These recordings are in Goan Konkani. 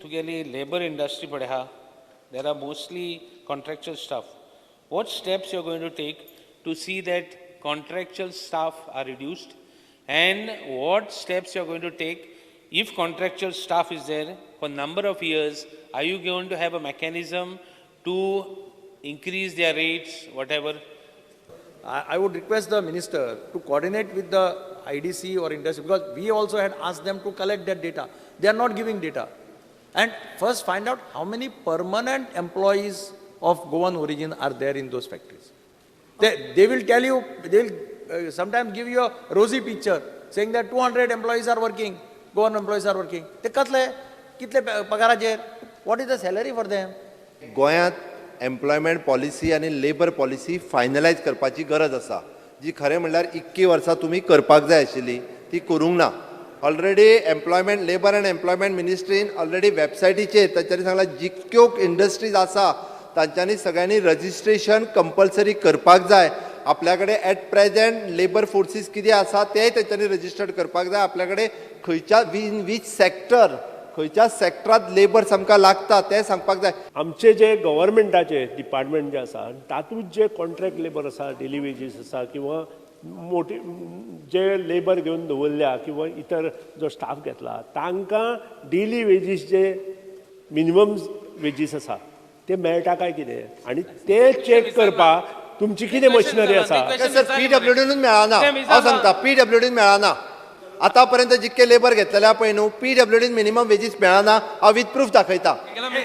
तुगेली लेबर इंडस्ट्री पळय आहा, there are mostly contractual staff. What steps you are going to take to see that contractual staff are reduced, and what steps you are going to take if contractual staff is there for number of years? Are you going to have a mechanism to increase their rates, whatever? I would request the minister to coordinate with the IDC or industry, because we also had asked them to collect that data. They are not giving data. And first find out how many permanent employees of Goan origin are there in those factories. They will tell you, they will sometimes give you a rosy picture saying that 200 employees are working, Goan employees are working. ते कसले, कितले पगाराचेर, what is the salary for them? गोंयांत एम्प्लॉयमेंट पॉलिसी आनी लेबर पॉलिसी फायनलायज करपाची गरज आसा, जी खरें म्हणल्यार इतकी वर्सां तुमी करपाक जाय आशिल्ली, ती करूंक ना. Already employment, labour and employment मिनिस्ट्रीन ऑलरेडी वेबसायटीचेर तांच्यांनी सांगलां, जितक्यो इंडस्ट्रीज आसा तांच्यांनी सगळ्यांनी रजिस्ट्रेशन कंपल्सरी करपाक जाय. आपल्या कडेन एट प्रेझेंट लेबर फोर्सीस कितें आसा तेय तेंच्यांनी रजिस्टर्ड करपाक जाय. आपल्या कडेन खंयच्या इन वीच सॅक्टर, खंयच्या सॅक्टरांत लेबर्स आमकां लागता तें सांगपाक जाय. आमचे जे गव्हर्मेंटाचे डिपार्टमेंट जे आसा, तातूंत जे कॉन्ट्रॅक्ट लेबर आसा, डेली वेजीस आसा किंवा मोठी जे लेबर घेवन दवरल्या किंवा इतर जो स्टाफ घेतला, तांकां डेली वेजीस जे मिनिमम वेजीस आसा ते मेळटा काय कितें आनी ते चॅक करपाक तुमची कितें मशिनरी आसा? सर, पीडब्ल्यूडीनूच मेळना. हांव सांगता, पीडब्ल्यूडीन मेळना. आतां पर्यंत जितके लेबर घेतलेले पळय न्हू, पीडब्ल्यूडीन मिनिमम वेजीस मेळना. हांव विथ प्रूफ दाखयता.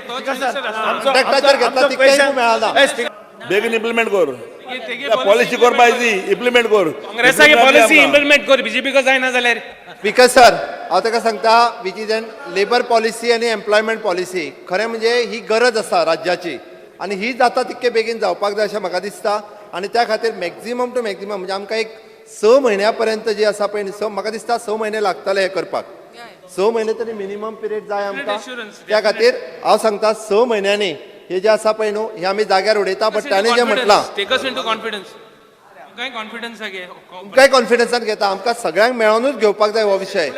कॉन्ट्रॅक्टाचेर घेतला तितकेय मेळना. बेगीन इम्प्लिमेंट कर पॉलिसी, करपा इजी, इम्प्लिमेंट कर. काँग्रेसाची पॉलिसी इम्प्लिमेंट कर, बीजेपीक जायना जाल्यार. स्पीकर सर, हांव ताका सांगता, which is an labour policy आनी एम्प्लॉयमेंट पॉलिसी, खरें म्हणजे ही गरज आसा राज्याची आनी ही जाता तितके बेगीन जावपाक जाय अशें म्हाका दिसता. आनी त्या खातीर मॅक्झिमम टू मॅक्झिमम म्हणजे आमकां एक 6 म्हयन्या पर्यंत जी आसा पळय, स, म्हाका दिसता 6 म्हयने लागतले हें करपाक. 6 म्हयने तरी मिनिमम पिरियड जाय आमकां. त्या खातीर हांव सांगता, 6 म्हयन्यांनी हे जे आसा पळय न्हू, हे आमी जाग्यार उडयता. बट ताणें जें म्हटलां, Take us into confidence. काय कॉन्फिडन्स आहे? काय कॉन्फिडन्सान घेता, आमकां सगळ्यांक मेळोनूच घेवपाक जाय हो विशय.